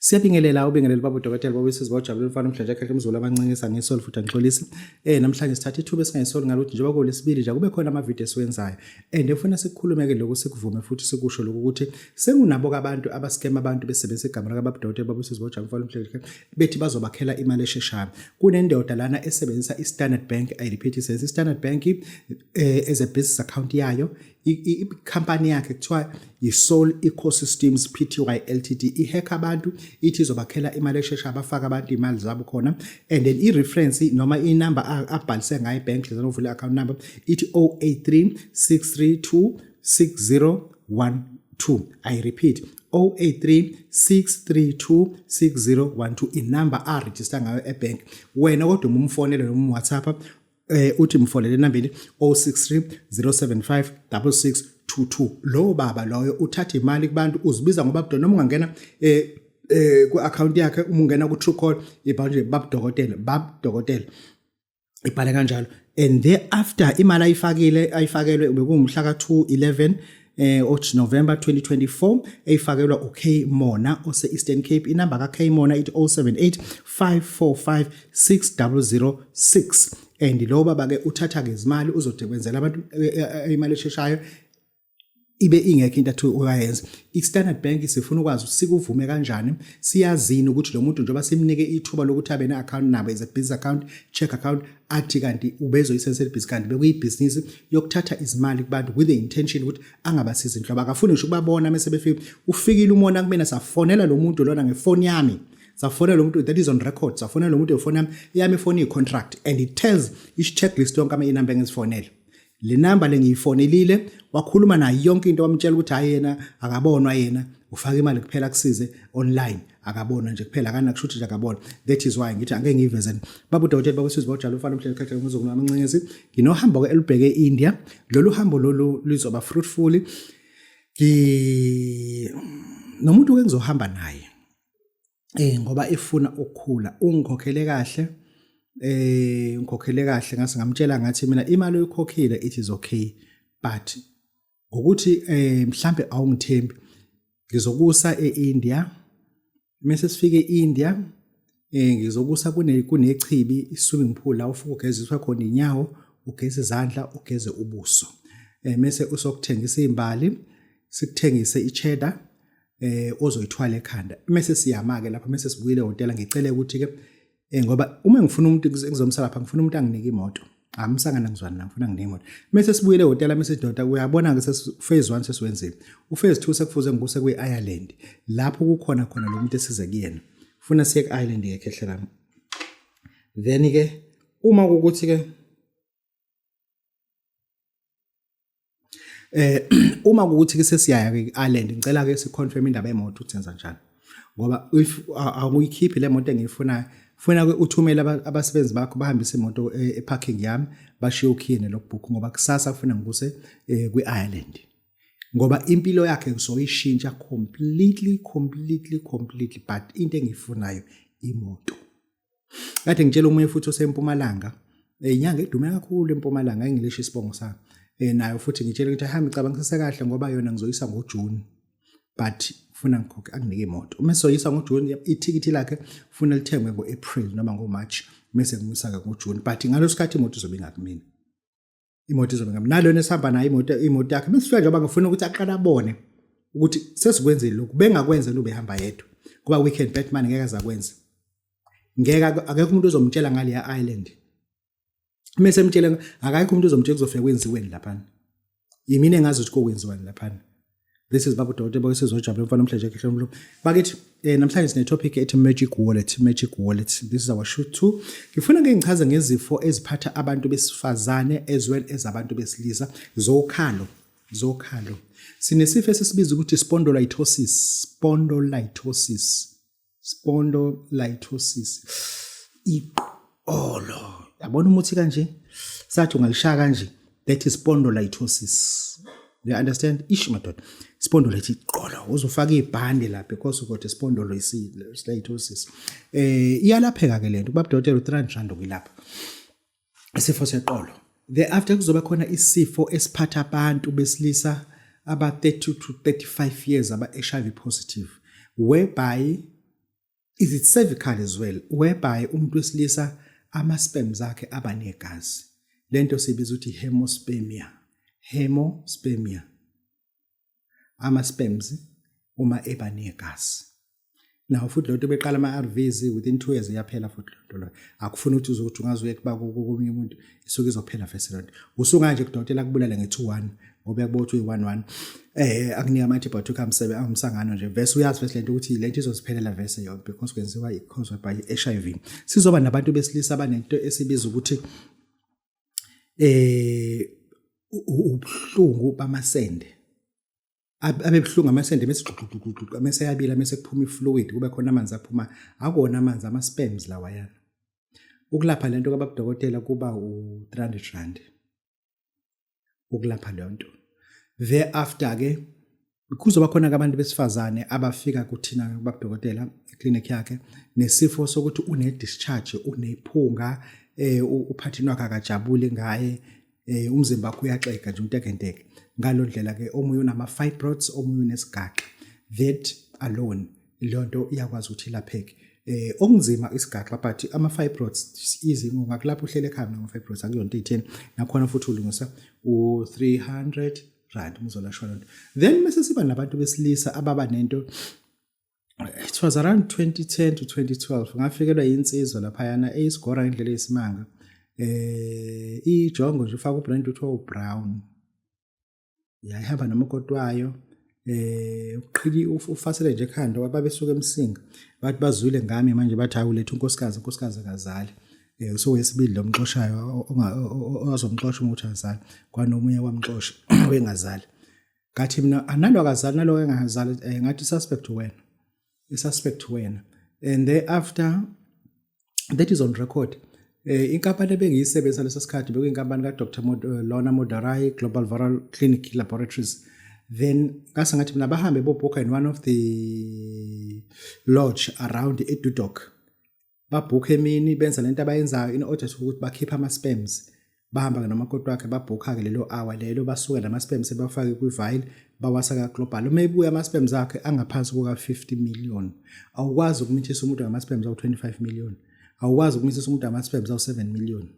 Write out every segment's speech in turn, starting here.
Siyabingelela ubingelela baba udokotela baba isizwe bajabule mfana umhlanje akhe umzulu abancingisa ngisoli futhi angixolisi. Namhlanje sithatha ithuba esingayisoli ngalo ukuthi njengoba kulesibili nje kube khona ama video esiwenzayo. And ufuna sikhulume ke lokhu sikuvume futhi sikusho lokhu ukuthi sengunabo abantu abaskema abantu besebenzisa igama lika baba udokotela baba isizwe bajabule mfana umhlanje bethi bazobakhela imali esheshayo. Kunendoda lana esebenzisa iStandard Bank, I repeat, isebenzisa iStandard Bank as a business account yayo. Ikhampani yakhe kuthiwa yi-Soul Ecosystems Pty Ltd, ihekha abantu ithi izobakhela imali eshesha, abafaka abantu imali zabo khona. And then i-reference noma inumber abhalise ngayo ebhenki lezana uvule account number ithi 083 632 6012. I repeat, 083 632 6012, inumber aregister ngayo ebhenki. Wena kodwa uma umfonele noma umWhatsApp, uthi mfonele enambeni 063 075 6622. Lo baba loyo uthatha imali kubantu, uzibiza ngoba budo noma ungangena ku account yakhe, uma ungena ku Truecaller ibhala nje babudokotela, babudokotela, ibhale kanjalo. And thereafter imali ayifakile, ayifakelwe bekungumhla ka 2 11 othi November 2024, eyifakelwa uK Mona ose Eastern Cape. Inamba ka K Mona ithi 078 545 6006. And lo baba ke uthatha ke izimali, uzode kwenzela abantu imali esheshayo, ibe ingekho into athi uyayenza. I-Standard Bank sifuna ukwazi ukuthi sikuvume kanjani, siyazini ukuthi lo muntu njengoba simnike ithuba lokuthi abe ne-account nabo as a business account, check account, athi kanti ubezoyisebenzisela ibhizinisi, kanti bekuyibhizinisi yokuthatha izimali kubantu with the intention ukuthi angabasizi inhlobo, akafuni ngisho ukubabona mese befika. Ufikile umona kumina, safonela lo muntu lona ngefoni yami, safonela lo muntu, that is on record, safonela lo muntu ngefoni yami. Eyami ifoni iyi-contract and it tells i-checklist yonke ama-inamba engizifonele. Le namba le ngiyifonelile, wakhuluma naye yonke into, wamtshela ukuthi hayi, yena akabonwa, yena ufaka imali kuphela kusize online, akabonwa nje kuphela, akanakusho ukuthi nje akabonwa. That is why ngithi angeke ngiyiveze. Baba udokotela, baba usizwe bawujala ufana umhleli khathi umzukulu amancengezi, nginohambo ke elubheke eIndia. Lolu hambo lolu lizoba fruitful. Ngi nomuntu ke ngizohamba naye ngoba efuna ukukhula, ungikhokhele kahle, ngikhokhele kahle, ngase ngamtshela ngathi mina imali oyikhokhile, it is okay, but ngokuthi mhlambe awungithembi, ngizokusa eIndia. Mase sifike eIndia, ngizokusa kunechibi, i-swimming pool, la ufike ugeziswa khona inyawo, ugeze izandla, ugeze ubuso, mase usokuthengisa izimbali, sikuthengise i-cheddar ozoyithwala ekhanda. Mase siyama ke lapha, mase sibuyile ehhotela, ngicele ukuthi ke ngoba uma ngifuna umuntu engizomsa lapha, ngifuna umuntu anginike imoto, amsangana ngizwana la, ngifuna nginike imoto. Mase sibuyile ehhotela, mase doda uyabona ke, phase 1 sesiwenzile, uphase 2 sekufuze ngikuse kwi-Ireland lapho kukhona khona lo muntu esize kuyena, funa siye ku-Ireland ke khehle lami. Then ke uma kukuthi ke uma kukuthi ke sesiyaya ke Ireland, ngicela ke siconfirm indaba yemoto ukuthi senza njani, ngoba if awuyikhiphi le moto engiyifunayo, funa ke uthumele abasebenzi bakho bahambise imoto eparking yami, bashiye ukhiye nelogbook, ngoba kusasa kufuna ngikuse kwi-Ireland, ngoba impilo yakhe ngizoyishintsha completely, completely, completely, but into engiyifunayo imoto. Kade ngitshela omunye futhi osempumalanga, inyanga edume kakhulu empumalanga, engilisho isibongo sami, nayo futhi ngitshela ukuthi ahambe icabangisise kahle, ngoba yona ngizoyisa ngoJune, but funa ngikhokhe, anginike imoto. Uma soyisa ngoJune, ithikithi lakhe funa lithengwe ngo-April noma ngoMarch, mese ngimisa-ke ngoJune, but ngaleso sikhathi imoto izobe ingakumina, imoto izobe ngami nalona esihamba nayo imoto yakhe. Mesifika njengoba ngifuna ukuthi aqale abone ukuthi sesikwenzile lokhu bengakwenza ubehamba yedwa, ngoba weekend Batman ngeke azakwenza, ngeke, akekho umuntu ozomtshela ngaleya island. Mese emtshele, akekho umuntu ozomtshela kuzofika kwenziweni laphana, yimina engazi ukuthi kokwenziwani laphana. This is Babu Dokotela Boyisizojabula mfana omhle nje kehle umlungu bakithi. Namhlanje sine topic ethi magic wallet, magic wallet. This is our shoot 2. Ngifuna ke ngichaze ngezifo eziphatha abantu besifazane as well as abantu besilisa, zokhalo, zokhalo. Sinesifo esisibiza ukuthi spondylitis, spondylitis, spondylitis, iqolo. Yabona umuthi kanje sathi ungalishaya kanje, that is spondylitis, you understand? Ish madoda, spondylitis, iqolo, uzofaka ibhande la because you got a spondylitis. Iyalapheka ke lento kubaba dokotela, u300 rand ukuyilapha isifo seqolo. Thereafter kuzoba khona isifo esiphatha abantu besilisa aba 30 to 35 years aba HIV positive, whereby Is it cervical as well whereby umuntu wesilisa ama sperms akhe aba negazi. Lento siyibiza ukuthi hemospermia. Hemospermia. Ama sperms uma eba negazi. Nawo futhi lonto beqala ama-ARVs within 2 years iyaphela futhi lonto loyo. Akufuni ukuthi uzokuthi ungaze uye kuba komunye umuntu isuke izophela vese lonto. Usunganje kudokotela akubulale nge-2-1 ngoba uyakubona ukuthi uyi-1-1 akunika ama-antibiotic amsebe amsangano nje vese uyazi vese lento ukuthi lento izoziphelela vese yonke because kwenziwa i-caused by HIV. Sizoba nabantu besilisa abanento esibiza ukuthi ubuhlungu bamasende abe buhlungu amasende bese gxugxugxugxu mese yabila mese kuphuma ifluid kube khona amanzi aphuma akuwona amanzi ama sperms lawa yana. Ukulapha lento kababudokotela kuba u300 rand ukulapha leyo nto. Thereafter ke kuzoba khona abantu besifazane abafika kuthina kubabudokotela eclinic yakhe nesifo sokuthi une discharge unephunga uphathini wakhe akajabuli ngaye umzimba wakho uyaxega nje untekenteke. Ngalo ndlela ke omunye unama fibroids omunye unesigaxa. That alone leyo nto iyakwazi ukuthi ilapheke. Okunzima isigaxa but ama fibroids is easy ungakulapha uhlele ekhaya nama fibroids akuyonto itheni. Nakhona futhi ulungisa u300 rand umuzolashwa lonto. Then mase siba nabantu besilisa ababa nento. It was around 2010 to 2012 ngafikelwa insizwa laphayana eyisigora ngendlela eyisimanga. Ijongo nje ufaka ubrand uthiwa ubrown. Yayihamba nomakoti wayo uqhili ufasele nje ekhanda babesuka eMsinga bathi bazwile ngami manje bathi hayi uletha unkosikazi unkosikazi akazali. So wesibili lo mxoshayo ozomxosha ukuthi azali kwanomunye wamxosha wengazali. Ngathi mina analo akazali nalo engazali ngathi suspect wena. I-suspect wena. And thereafter that is on record. Inkampani ebengiyisebenzisa leso sikhathi bekuyinkampani ka-Dr. Lorna Modarai Global Viral Clinic Laboratories. Then ngase ngathi mina bahambe bobhukha in one of the lodge around eDudok. Babhukha emini benza lento abayenzayo in order ukuthi bakhiphe ama sperms. Bahamba ke nomakoti wakhe babhukha ke lelo hour lelo basuke nama sperms ebafake kwi vial bawasa ka Global. Uma ebuya ama sperms akhe angaphansi kuka 50 million. Awukwazi ukumithisa umuntu ngama sperms awu 25 million. Awukwazi ukumithisa umuntu ngama sperms awu 7 million.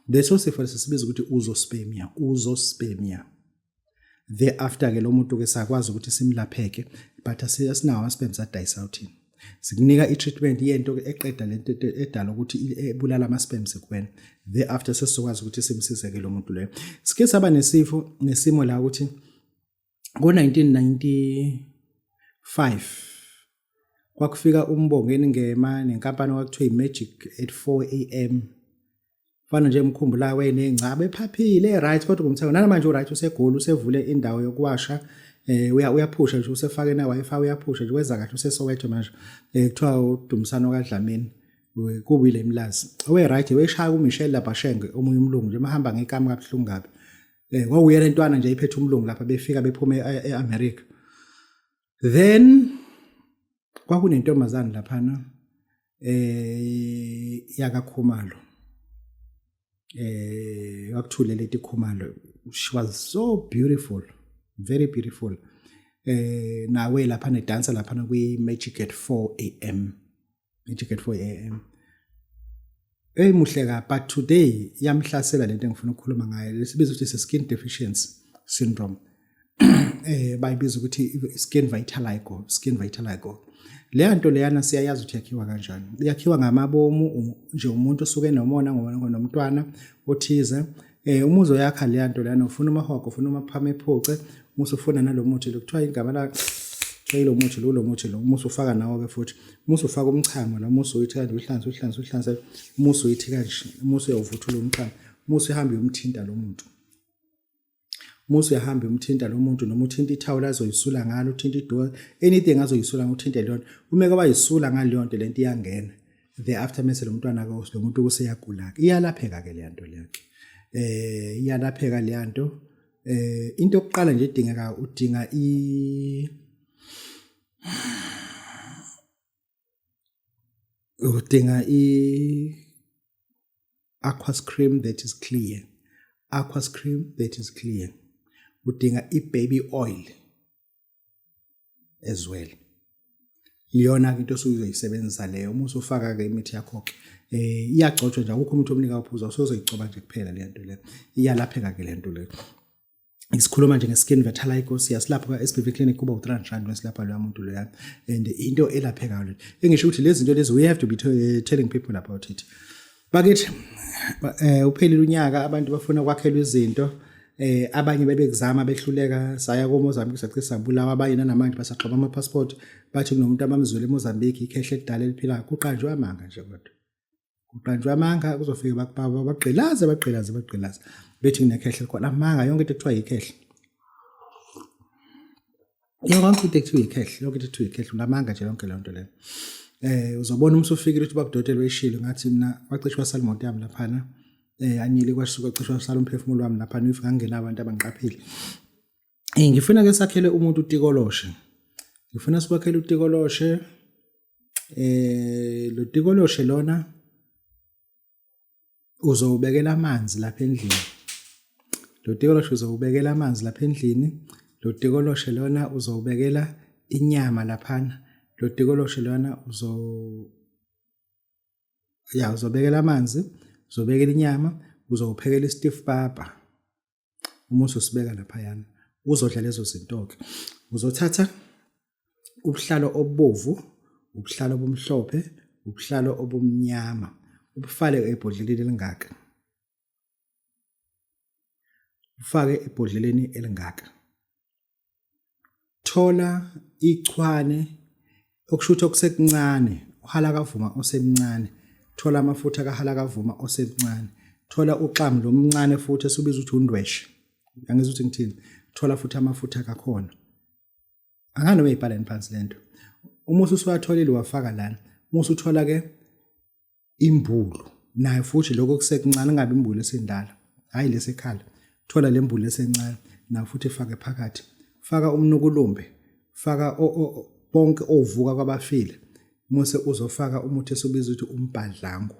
Leso sifo lesi sibiza ukuthi uzospermia, uzospermia. Thereafter ke lo muntu ke sakwazi ukuthi simlapheke but asinawo ama sperms adayisa uthini. Sikunika i-treatment yento eqeda lento edala ukuthi ebulala ama sperms kuwena. Thereafter sesizokwazi ukuthi simsize ke lo muntu leyo. Sike saba nesifo nesimo la ukuthi ngo-1995 kwakufika uMbongeni Ngema nenkampani okwakuthiwa i-Magic at 4 am. Fana nje umkhumbula wayenengcaba ephaphile right kodwa kumthenga namanje uright usegoli usevule indawo yokuwasha uyaphusha nje usefake na wifi uyaphusha nje wenza kahle useSoweto manje kuthiwa uDumisano kaDlamini kubile emlazi we right weshaya uMichelle Labashenge omunye umlungu nje mahamba ngekami kabuhlungu kabi kwakuyena intwana nje iphethe umlungu lapha befika bephume eAmerica. Then kwakunentombazane laphana yakaKhumalo wakuthule leti Khumalo. She was so beautiful, very beautiful. Nawe lapha nedansa lapha kwi Magic at 4 am, Magic at 4 am. Muhle ka but today yamhlasela lento engifuna ukukhuluma ngayo lesibiza ukuthi skin deficiency syndrome. Bayibiza ukuthi skin vitiligo, skin vitiligo. Leya nto leyana siyayazi ukuthi yakhiwa kanjani. Yakhiwa ngamabomu nje umuntu osuke enomona ngonomntwana othize. Umuzo yakha leya nto leyana ufuna umahogo, ufuna umaphama ephuce, musu ufuna nalomuthi lo kuthiwa igama la lo muthi lo muthi lo musu ufaka nawo ke futhi musu ufaka umchamo la musu uyithi kanje uhlanze uhlanze uhlanze musu uyithi kanje musu uyawuvuthula umchamo musu uhamba uyomthinta lo muntu. Musu uyahamba umthinta lo muntu noma uthinta ithawula azoyisula ngalo uthinta iduwa anything azoyisula ngokuthinte leyo nto uma ke wayisula ngaleyo nto lento iyangena. Thereafter mase lo mntwana ke lo muntu useyagula ke iyalapheka ke leya nto leyo ke iyalapheka leya nto. Into yokuqala nje edingeka udinga udinga i aqueous cream that is clear, aqueous cream that is clear. Udinga i baby oil as well. Iyona-ke into osuke uzoyisebenzisa leyo uma usufaka-ke imithi yakho-ke iyagcotshwa nje, akukho umuntu omnika uphuza, usuzoyigcoba nje kuphela leyo nto leyo. Iyalapheka-ke le nto leyo. Sikhuluma nje nge-skin vitiligo, siyasilapha kwa-SBV clinic, kuba u-300 rand wesilapha loya muntu loya, and into elaphekayo le. Engisho ukuthi lezi zinto lezi we have to be telling people about it. Bakithi uphelile unyaka, abantu bafuna ukwakhelwa izinto, abanye bebekuzama behluleka, saya koMozambique sacishe sabulawa, abanye nanamanje basagxoba ama-passport, bathi kunomuntu abamzwele eMozambique, ikhehle elidala eliphilayo. Kuqanjwe amanga nje, kodwa kuqanjwe amanga, kuzofike bagqilaze bagqilaze bagqilaze bethi kunekhehle khona. Amanga, yonke into ekuthiwa yikhehle, yonke into ekuthiwa ikhehle, yonke into ekuthiwa ikhehle unamanga nje yonke leyo nto leyo. Uzobona uma usufikile ukuthi babudokotela weshilo, ngathi mina wacishe wasala imoto yami laphana, anyile kwasuka cishe wasala umphefumulo wami laphana if ngangena abantu abangiqaphile. Ngifuna ke sakhele umuntu utikoloshe, ngifuna sikwakhele utikoloshe. Lo tikoloshe lona uzowubekela amanzi lapha endlini, lo tikoloshe uzowubekela amanzi lapha endlini, lo tikoloshe lona uzowubekela inyama laphana, lo tikoloshe lona uzo ya uzobekela amanzi, uzobekela inyama, uzowuphekela isitifu papa. Uma ususibeka laphayana uzodla lezo zinto-ke. Uzothatha ubuhlalo obubovu, ubuhlalo obumhlophe, ubuhlalo obumnyama, ubufake ebhodleleni elingaka, ufake ebhodleleni elingaka. Thola ichwane, okusho ukuthi okusekuncane, uhalakavuma osemncane, thola amafutha kahalakavuma osemncane, thola uxamu lomncane futhi esibiza ukuthi undweshe, angizwa ukuthi ngithini, thola futhi amafutha kakhona. Anganoma uyibhaleni phansi lento. Uma usuwatholile wafaka lana, uma usuthola ke imbulu nayo futhi, lokho kusekuncane, kungabi imbulu esendala, hhayi lesekhala, thola le mbulu esencane nayo futhi ifake phakathi, faka umnukulumbe, faka bonke ovuka kwabafile, muse uzofaka umuthi esiwubiza ukuthi umbhadlangu.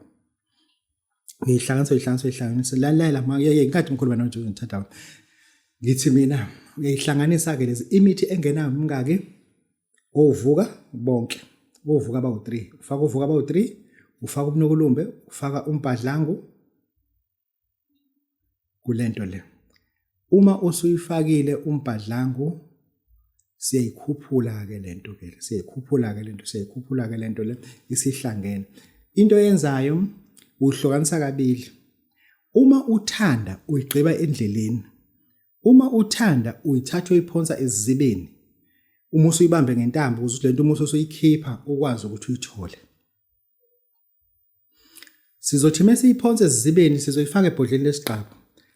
Uyihlanganisa, uyihlanganisa, uyihlanganisa, lalela ngenkathi ngikhuluma nawe nje ngithatha, ngithi mina uyayihlanganisa-ke lezi imithi engenayo mingaki ovuka bonke, ovuka abawu-3, ufaka uvuka abawu-3, ufaka ubunukulumbe, ufaka umbhadlangu kulento le. Uma usuyifakile umbhadlangu, siyayikhuphula-ke lento ke, siyayikhuphula-ke lento, siyayikhuphula-ke lento le isihlangene. Into oyenzayo uhlukanisa kabili. Uma uthanda uyigqiba endleleni, uma uthanda uyithatha uyiphonsa esizibeni, uma usuyibambe ngentambo ukuze lento uma usuyikhipha ukwazi ukuthi uyithole. Sizothi uma siyiphonsa esizibeni sizoyifaka ebhodleni lesiqabo,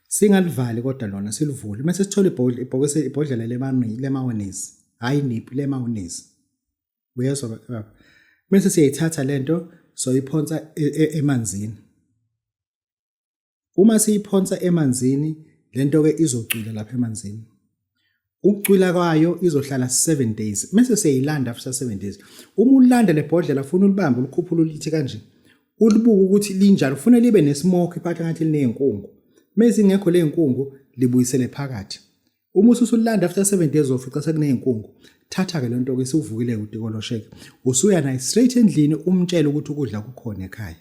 singalivali kodwa lona silivule, mase sithola ibhokisi, ibhodlela lemayonnaise, hhayi niphu, lemayonnaise, uyezwa baba? Mase siyayithatha lento soyiphonsa emanzini. Uma siyiphonsa emanzini lento ke izocwila lapha emanzini. Ukucwila kwayo izohlala 7 days. Mase siyayilanda after 7 days. Uma ulanda le bhodlela funa ulibambe ulikhuphule ulithi kanje. Ulibuke ukuthi linjani, ufuna libe nesmoke phakathi ngathi lineyinkungu. Mase ingekho le nkungu libuyisele phakathi. Uma ususulanda after 7 days uzofica sekuneyinkungu. Thatha ke lento ke isuvukile utikolosheke. Usuya naye straight endlini umtshele ukuthi ukudla kukhona ekhaya.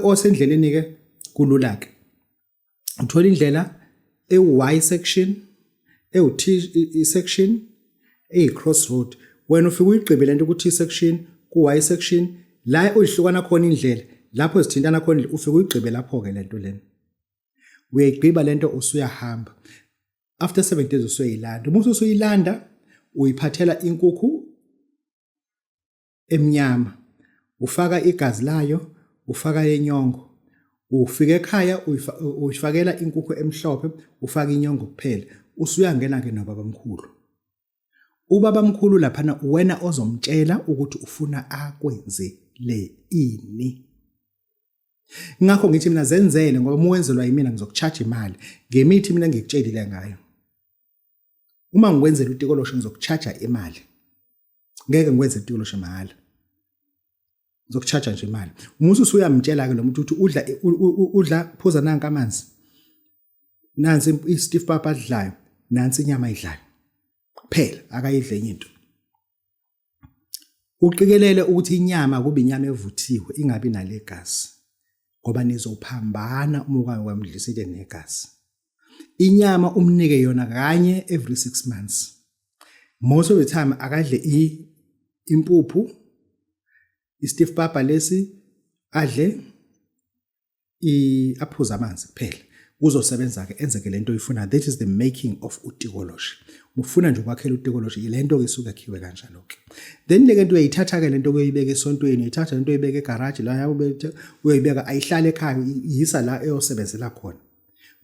Osendleleni ke kulula ke, uthola indlela ewu-Y section, ewu-T section, eyi-cross road, wena ufike uyigqibe lento ku-T section, ku-Y section, la uyihlukana khona indlela, lapho zithintana khona, ufike uyigqibe lapho-ke lento lena, uyayigqiba lento, usuyahamba. After 7 days usuyayilanda. Uma usuyilanda uyiphathela inkukhu emnyama, ufaka igazi layo, ufaka yenyongo, ufika ekhaya uyifakela inkukhu emhlophe, ufaka inyongo kuphela, usuyangena ke nobabamkhulu. Ubabamkhulu laphana uwena ozomtshela ukuthi ufuna akwenzele ini. Ngakho ngithi mina zenzele, ngoba uma wenzelwa yimina ngizokucharge imali ngemithi mina engikutshelile ngayo. Uma ngikwenzela utikoloshe ngizokucharge imali, ngeke ngikwenze utikoloshe mahhala, ngizokucharge nje imali. Uma usuyamtshela ke lo muntu ukuthi udla udla phuza nanka amanzi, nansi i-stiff papa adlayo, nansi inyama ayidlayo kuphela, akayidle enye into. Uqikelele ukuthi inyama kube inyama evuthiwe ingabi nalegazi ngoba nizophambana uma ukake wamdlisa into enegazi. Inyama umnike yona kanye every 6 months. Most of the time akadle i impuphu istiff papa lesi adle aphuze amanzi kuphela kuzosebenza ke enzeke lento oyifunayo. That is the making of utikoloshi. Ufuna nje ukwakhela utikoloshi, lento ke isuke yakhiwe kanjalo ke. Then le nto uyayithatha ke lento uyoyibeka esontweni, uyayithatha lento uyibeka egarage la uyoyibeka, ayihlale ekhaya, iyisa la eyosebenzela khona.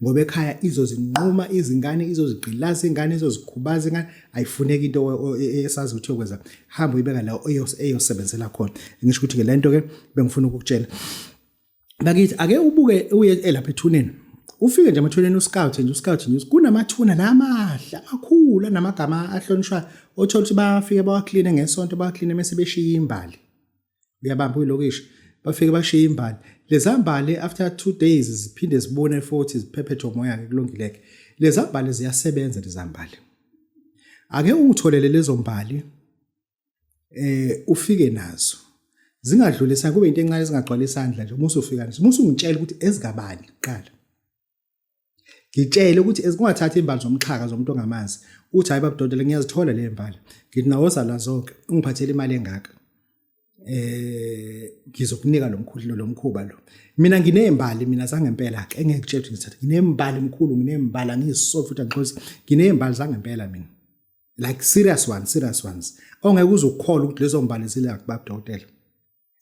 Ngoba ekhaya izozinquma izingane, izozigqilaza ingane, izozikhubaza ingane, ayifuneki into esazi ukuthi uyokwenza. Hamba uyibeka la eyosebenzela khona. Ngisho ukuthi ke lento ke bengifuna ukukutshela. Bakithi ake ubuke uye elapha ethuneni. Ufike nje emathuneni uscout nje uscout nje kunamathuna lamahle amakhulu anamagama ahlonishwayo othola ukuthi bafike bawakline ngesonto bawakline mase beshiya imbali. Uyabamba uyilokishi bafike bashiya imbali. Lezambali after 2 days ziphinde zibone futhi ziphephethe umoya ke kulungileke. Lezambali ziyasebenza lezambali. Ake ungitholele lezo mbali ufike nazo zingadlulisa kube into encane ezingagcwala isandla nje. Uma usufika nje uma usungitshela ukuthi ezikabani kuqala, ngitshele ukuthi ezingathatha imbali zomxhaka zomuntu ongamazi, uthi hayi babudodela ngiyazithola le mbali, ngithi nawoza lazo ke ungiphathele imali engaka, ngizokunika lo mkhuhlane lo mkhuba lo. Mina nginembali mina zangempela ke engeke kutshela ukuthi ngithatha nginembali mkhulu, nginembali angiyisoli futhi angixolisi, nginembali zangempela mina, like serious ones, serious ones ongeke uzukukholwa ukuthi lezo mbali zila kubabudokotela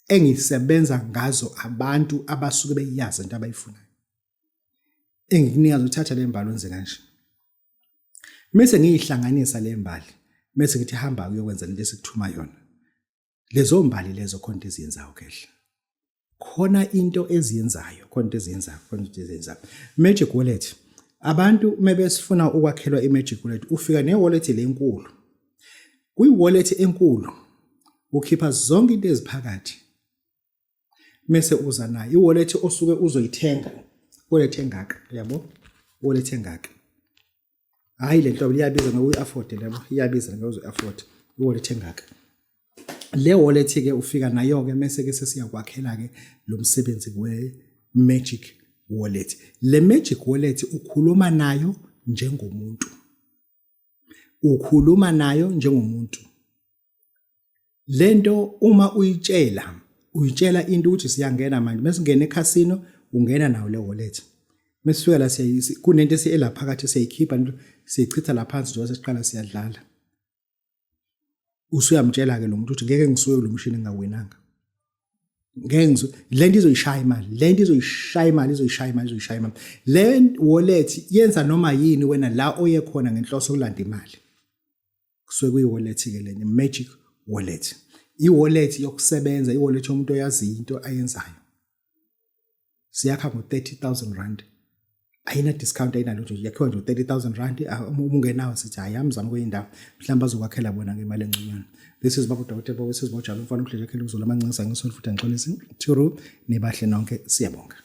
engisebenza ngazo, abantu abasuke beyazi into abayifunayo engikunika uthatha le mbali wenze kanje, mase ngiyihlanganisa le mbali, mase ngithi hamba uyokwenza lento esikuthuma yona. Lezo mbali lezo khona into eziyenzayo kehla, khona into eziyenzayo, khona into eziyenzayo, khona into eziyenzayo. Magic wallet, abantu mebesifuna ukwakhelwa i-magic wallet, ufika ne-wallet lenkulu. Kwi-wallet enkulu ukhipha zonke into eziphakathi mese uza nayo i-wallet osuke uzoyithenga, wallet engaka yabo, wallet engaka. Hayi le nhlobo iyabiza ngoba uyi-afford lebo, iyabiza ngoba uzoyi-afford i-wallet engaka. Le wallet ke ufika nayo ke mese ke sesiyakwakhela ke lo msebenzi we magic wallet. Le magic wallet ukhuluma nayo njengomuntu, ukhuluma nayo njengomuntu. Lento uma uyitshela, uyitshela into ukuthi siyangena manje, mesingena ekhasino ungena nayo le wallet. Mesifika la siya kunento esiyela phakathi siyayikhipha siyichitha la phansi njengoba sesiqala siyadlala. Usuyamtshela ke lo muntu ukuthi ngeke ngisuke kulo mshini ngingawinanga. Ngeke ngisuke, lento izoyishaya imali, lento izoyishaya imali, izoyishaya imali, izoyishaya imali. Le wallet yenza noma yini wena la oye khona ngenhloso yokulanda imali. Kusuke kuyi-wallet ke lenye magic wallet, i-wallet yokusebenza, i-wallet yomuntu oyaziyo into ayenzayo. Siyakha ngo-30,000 rand, ayina discount, ayinalutho, yakhiwa nje 30,000 rand. Uma ungenawo sithi hayi amzama kwenye indawo, mhlawumbe azokwakhela bona ngemali enconywana. This is Baba Dokotela Baba Sizibojalo, umfana omhle nje akhele ukuzula amancisa ngisho futhi angixolisi. Thuru nibahle nonke, siyabonga.